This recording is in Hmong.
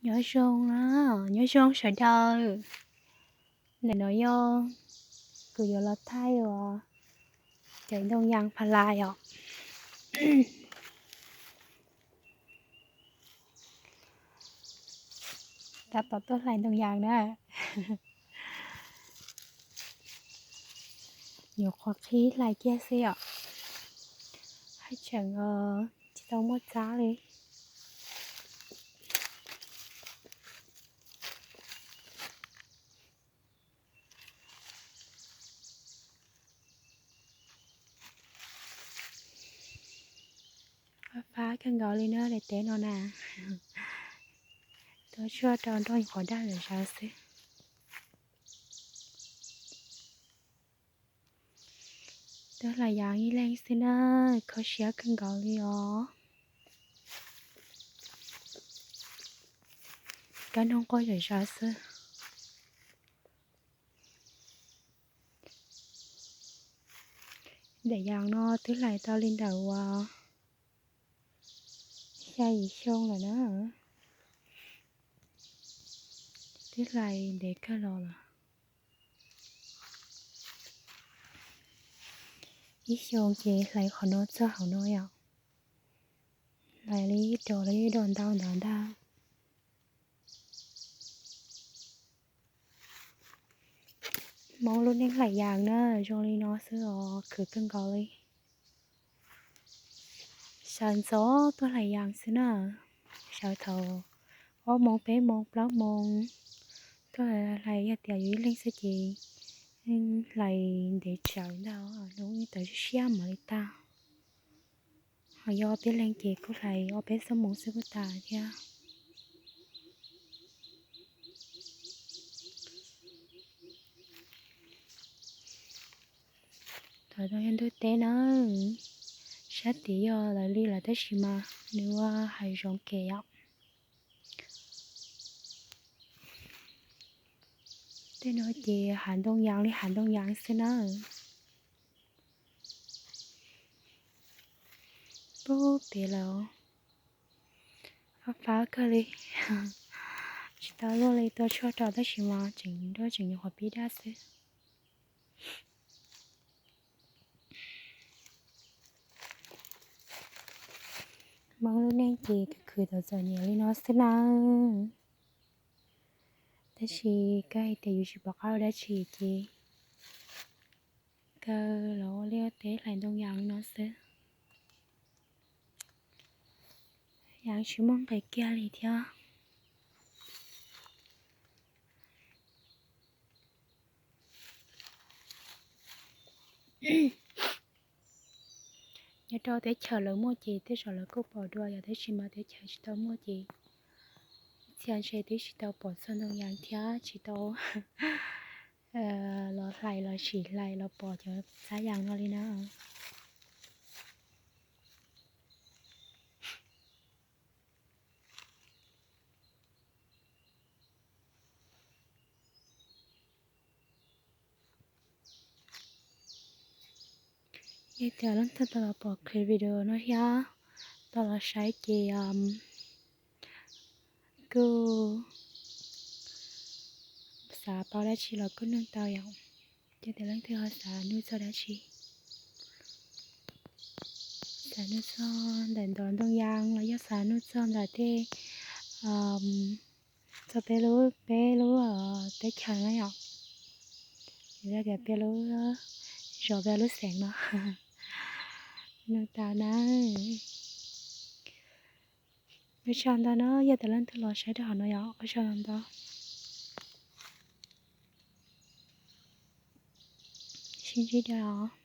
Nyob zoo na, nyob zoo sawv daws. Ntawm no yog kuv yuav los thaij uas cov ntoo yas pha lais os. Tab tom tuaj hlais ntoo yas na. Nyuam qhuav qhib hlais kiag xwb os. Haj tseem tsis tau muaj txab li. Fab fab kawg nkaus li na daim teb no na. Tuaj tsuag rau nroj qhov daj zom zaws xwb. Tuaj hlais yas ib leeg xwb na, kho siab kawg nkaus li os. Kab noog quaj zom zaws xwb. Daim yas no twb hlais tau li ntawm uas xya yim xyoo lawm na. Twb hlais ntev kawg los lawm. Ib xyoo ces hlais qhov no txog hauv no yom. Hlais li ib dos li ib dos ntau ntawd ntag. Hmoob lub neej hlais yas na zoo li no xwb os, khwv kawg nkaus li. Sawv ntxov tuaj hlais yas xwb na. Sawv thaum ob moos peb moos plaub moos tuaj hlais, yog tias yus ib leeg xwb ces hlais ntev tsawv ntag, hnub ib tawm siab siab mam li tag. Ho yog ob peb leeg ces kuj hlais ob peb xuab moos xwb kuj tas thiab. Thaum no yog ntug teb na, sab tid yog lawv li lawm tab sis mas nws ua hav zoov kev yom. Tej no ces hav ntoo yas li hav ntoo yas xwb na. Pub pem lawm, fab fab kawg li. Tsis tau luaj li, tua tshuaj rau tab sis mas tseem nruab tseem nyuam qhuav pib daj xwb. Hmoob lub neej ces khwv khwv txom txom nyem li no xwb na. Tab sis koj hais tias yus tsis pom qab ua dab tsi ces kaw los ua liaj ua teb hlais ntoo yas no xwb. Yas tsis muaj nqis kiag li thiab. Nyob rau teb chaws lawv muaj ces tej zaum lawv kuj pom dua yom, tab sis mas teb chaws tsis tau muaj ces ib txhia ntshe twb tsis tau pom txog ntoo yas thiab tsis tau los hlais los sim hlais los pom cov txab yas no li na. Yog tias leej twg tau los pom clip video no thiab tau los saib ces kuj xav paub dab tsi los kuj nug tau yom. Yog tias leej twg ho xav nug txog dab tsi, xav nug txog ntawm ntov ntoo yas los yog xav nug txog ntawm tej txog peb lub, peb lub teb chaws na yom, yog tias peb lub zos peb lub xeev no, nug tau na. Ua tsaug ntau na, yog tias leej twg los saib rau hauv no yom, ua tsaug ntau. Sib ntsib dua os.